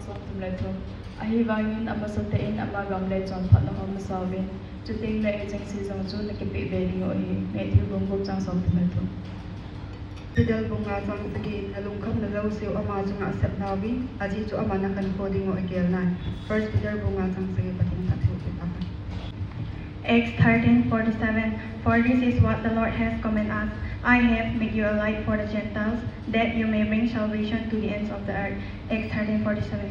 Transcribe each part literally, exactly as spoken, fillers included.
Somthum le thum. Ahivangin amasatah in ama gam le chonphatna ho masa uvin, chutengle agency jong chu nakipeh be ding u ahi. Matthew bung gup chang somthum le thum. Peter bung nga chang sagi, nalungkhamna jouseu ama chunga asep nauvin, ajeh chu aman nakhankho ding u agel nai. First Peter bung nga chang sagi, Pathen phatthei peh tahen. Acts thirteen forty-seven, "For this is what the Lord has commanded us, 'I have made you a light for the Gentiles, that you may bring salvation to the ends of the earth.'" Acts thirteen forty-seven,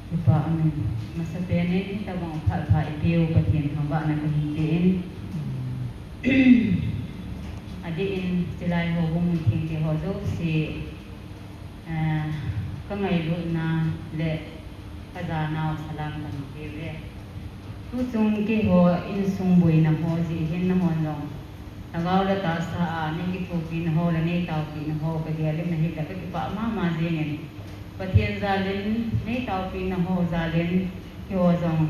Kipa amen. Masapen in, tabang phat pha ipiu Pathen thangvahna kahin pe in. Adeh in, chulai houbung mithengte ho jouse, eh, kangailutna le kajanau salam kahin pe uve. Tuchung keiho insung boina ho jeh hin nahon jong lhagao le tahsa a neikithopina ho le neitaopina ho kagel in ahile kakipah mama jengin. Pathen jal in neitaopina ho jal in keiho jong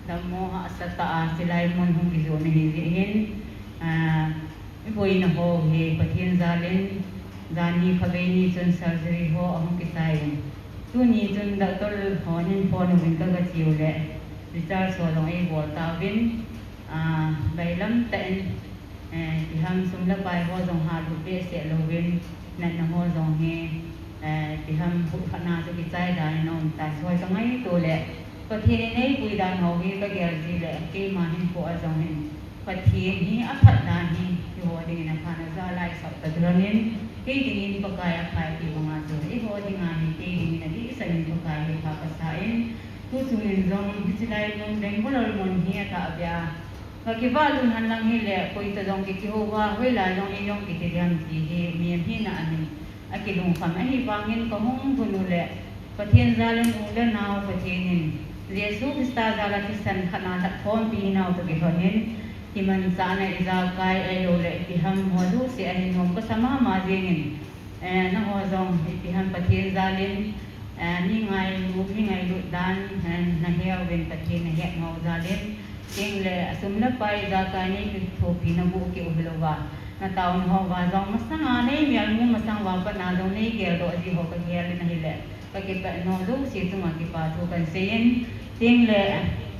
dammo hahsatah a chulai mun hung kijon ahi jeh hin, ah, iboina ho hi Pathen jal in, janhi khavei ni chun surgery ho ahung kisai in. Tuni chun doctor hon eiphone uvin kagache u le, discharge ho jong eibol tauvin, ah, bailam tah in, eh, ipi ham sum le pai ho jong halut behseh louvin, natna ho jong hi, eh, ipi ham hutkhatna chu kichai dan in aum tan, choi kangaito le, Pathen in eipui dan ho hi kagel ji le, keima hinkho a jong hin, Pathen hi aphat dan hi, eiho dingin aphat na ja laisah ta lhonin, kei dingin Pakai aphai ti banga chu, eiho dinga hi, kei dingin adehset in Pakai hi pha kasa in, tuchung in jong hiche lai mun Bangalore mun hi atahbeh a, kakivah lhun henlang hile, koi toh jong kikihou va, hoilai jong ei jong kiti ding ham ti hi, mi ahina ahin, akilungkham ahivangin kahung lhun u le, Pathen jal in u le nao Pathen in, Jesu Christa jal a thisan khat a lhatkhompi hinau toh kilhonin, kimanchahna ijakai ahilou le ipi ham ho jouse ahin nom kasa mama jengin, eh, nangho jong ipi ham Pathen jal in, eh, mi ngailu, mi ngailut dan, eh, nahe uvin Pathen nahet nau jal in, chuteng le asum le pai ijakai neikithopina boh kit u hilouva, nataona houva jong masanga neimelmu masang uva pat a jong neigeldoh ji ho kagel in ahile, kakipah nau jouse chunga kipa thu kahin sei in, chuteng le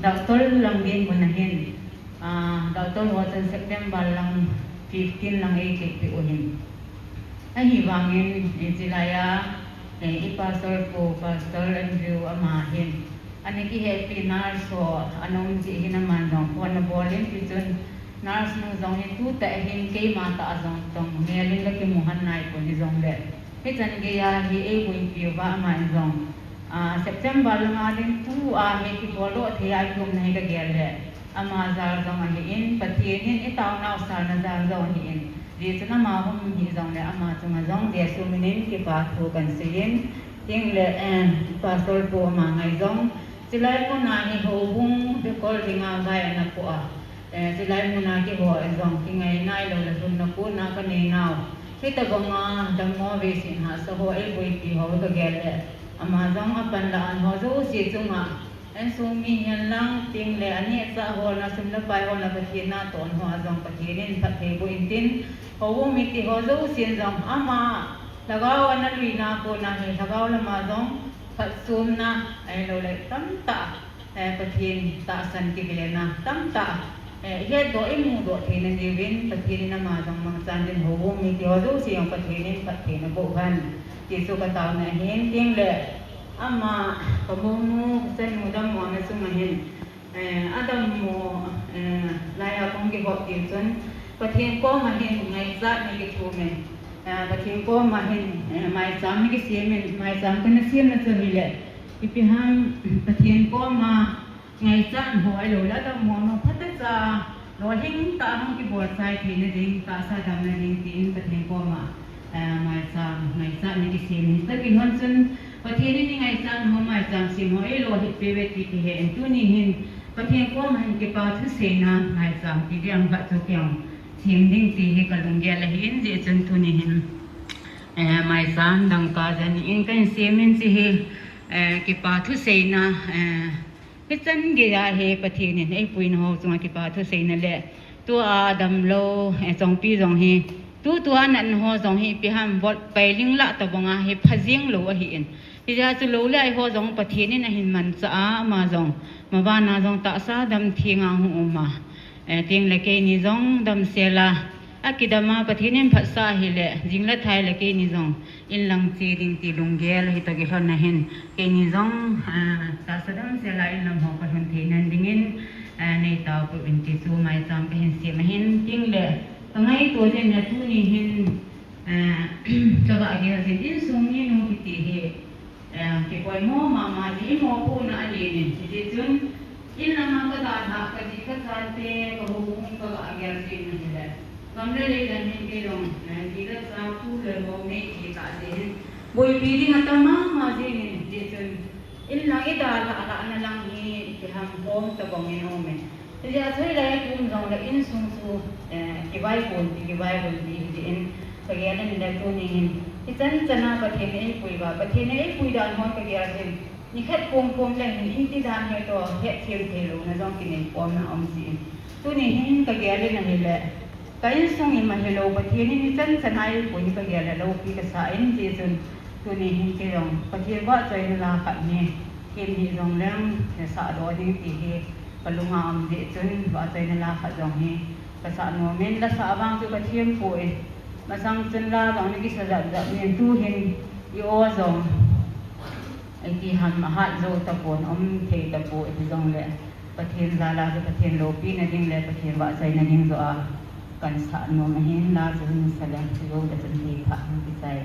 doctor lang dinmun ahin, ah, doctor ho chun September lang fifteen lang eichepeh u ahin. Ahivangin, eh, chulai a, eh, i pastor pu, Pastor Andrew ama hin, ana kihetpi nurse ho ana um jeh hin aman jong phone abol in, tichun nurse nu jong hi tutah hin keima tah a jong tong mel in kakimu hon naipon hijongle, hichan geiya hi eiboipi uva aman jong, ah, September langa ding tua hi kiboldoh thei a ipi um nahi kagel le, ama jal jong ahin, Pathen in itaonau salna jal jong ahin, hijeh chun ama hung hih jongle ama chunga jong Jesu minin kipa thu kahin sei in, chuteng le, eh, Pastor pu ama ngai jong, chulai muna hi houbung bekol dinga vai ana poh a, eh, chulai muna keiho jong kingaina ahilou le lhunna kona kaneinau, hitobanga dammo veiset hahsa ho eiboipi ho kagel le, ama jong apanlah a ho jouse chunga, insung mi hihen lang, chuteng le anehsah ho le asum le pai ho le Pathen natoh ho a jong Pathen in phatthei boh intin, houbung mite ho jousen jong ama lhagao ana luina kona hi lhagao lama jong phatchomna ahilou le tamtah, eh, Pathen tahsan kivena tamtah, eh, ihetdoh imudoh theina diuvin Pathen in ama jong mangchan din houbung mite ho jouse jong Pathen in phatthei naboh hen ti chu kataona ahin, chuteng le ama kamounu kachanu dammona chunga hin, eh, adammo, eh, laiya kahung kihop tichun Pathen koma hin ngaichat nakithum in, eh, Pathen koma hin, eh, maicham nakisem in, maicham kana semna chu ahile, ipi ham Pathen koma ngaichat ho ahilou le adammo ho phatecha lolhing tah a hung kibol chai theina ding, tahsa damna ding tin Pathen koma, eh, maicham, ngaichat nakisem in. Tahilhon chun Pathen in ingaichat ho maicham sem ho eilolhing peh uve ti kihe in, tuni hin Pathen koma hin kipa thuseina maicham ti ding khat chu keiin sem ding ti hi kalunggel ahin, hijeh chun tuni hin, eh, maicham dangka jan in kahin sem in, hiche hi, eh, kipa thuseina, eh, hichan geiya hi Pathen in eipuina ho chunga kipa thuseina le tua damlou, eh, Chongpi jong hi Tutua natna ho jong hi ipi ham, vot pailing lah tobanga hi phajing lou ahin. Hijeh a chu lou le ai ho jong Pathen in ahin manchah a, ama jong mabana jong tahsa damtheng a hung um a. Eh, tengle keini jong damsel a, akidam a Pathen in phatsah ahile, jing le thai le keini jong inlang che ding ti lunggel hitoh kilhon ahin. Keini jong, ah, tahsa damsel a inlam ho kalhun thei nan dingin, ah, neitaopeh uvin ti chu maicham kahin sem ahin. Tengle kangaito jeh in le tuni hin, ah, kaga gel jin insung minu kiti hi, eh, kipoimo mama jeh in, imopohna ahin, hijeh chun inlanga kadalhah, kaji kachate, kahoubung kaga gel jin ahile, gam le lei lam hin keijong, eh, ji le cha, pu le mo nei kitah jeh hin, boipi ding atam mama jeh in, hijeh chun inlang idalhah lhahna lang hi ipi ham, khom tobang in aume. Hijeh a chu hilai a kum jongle insung chu, eh, kivaipon ti, kivaipon ti hijeh in, kagel in le tuni hin ichan chana Pathen in eipui uva, Pathen in eipui dan hon kagel jin, nikhat khom khom le hin inti dan hitoh hetthem theilouna jong kinei khomna aum jeh in, tuni hin kagel in ahile, ka insung ima hilou, Pathen in ichan chana eipui hi kagel le loupi kasah in, hijeh chun tuni hin keijong Pathen vahchoina la khat hi, them hih jongleng, nasahdoh ding ti hi kalunga um jeh chun vahchoina la khat jong hi kasah nom in, lasah vang chu kathem poi. Masang chun la jong nakisa jat jat in, tuhin i-o jong iti ham, ahat jou tapon, um thei tapoi, hijongle Pathen jal a chu Pathen loupina ding le Pathen vahchoina ding joh a kahin sah nom ahin, la chu hin sa leng chu jou le chun hei pha hin kichai.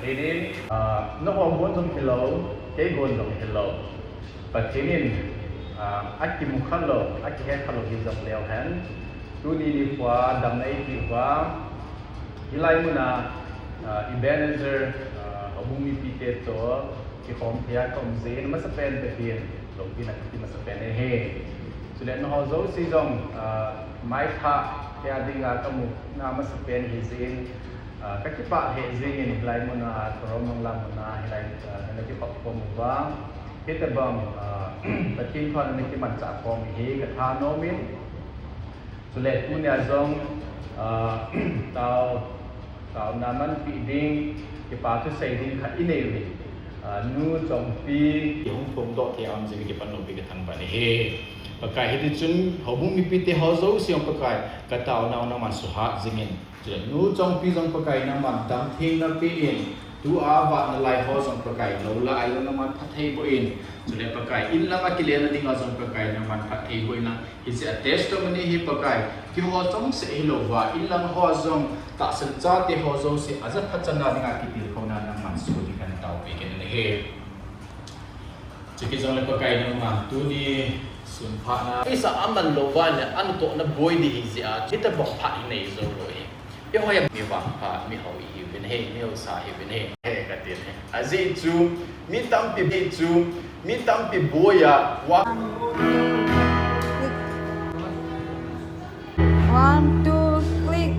Pathen in, ah, nangho gon jong hilou, kei gon jong hilou. Pathen in, ah, akimu khalou, akihet khalou hijongleu hen. Tuni nikho a damna eipeh uva, hilai muna, ah, Ebenezer, ah, houbung mipite toh kikhom thei a kaum jeh in, amasapen Pathen loupina kati masapen ahi. Chule nangho jouse jong, ah, maithah tia dinga kamuna masapen ahi jeh in, ah, kakipah lheh jengin hilai muna, Karong Mangla muna, hilai, ah, nana kikhop khom uva. Hitobang, ah, Pathen thu a nana kimanchah khom hi katha nom in. Chule tunia jong, ah, tao, taona manpeh ding, kipa thusei ding khat inei uvin. Ah, Nu Chongpi. Ihung phongdoh thei a um jeh in kipan loupi kathangvah in ahi. Pakai hiti chun, houbung mipite ho jouse jong Pakai, kataonau nangman suhat jingin. Chule Nu Chongpi jong Pakai nangman damtheina pe in, tua vatna lai ho jong Pakai lou la a jong nangman phatthei boh in. Chule Pakai inlanga kilena dinga jong Pakai nangman phatthei boh in lang. Hiche a testimony hi Pakai, keiho chomseh hilouva, inlang ho jong, tahsan chate ho jouse, ajaphat channa dinga kitilkhouna nangman soh ding kahin taopi kit in ahi. Chukit jongle Pakai nangman tuni sun phatna, isa aman louva le, anatohna boi ding ahi jeh a, hitobang phat inei jou lou ahi. Eiho hi mi vangpha, mi hao ihiuvin ahi, mi haosa ihiuvin ahi, he katin ahi. Ajeh chu, mi tampi, ajeh chu, mi tampi boi a, wa. One, two, click.